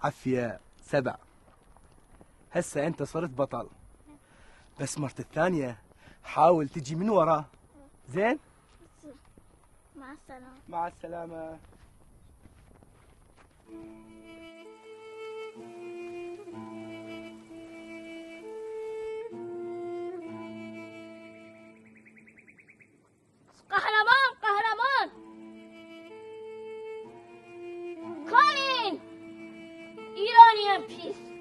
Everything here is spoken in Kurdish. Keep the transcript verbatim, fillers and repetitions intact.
عفية سبع. هسه انت صرت بطل. بس مرة الثانية حاول تجي من ورا. زين؟ مع السلامة. مع السلامة. قهرمان، قهرمان. Kain! İraniyên pis.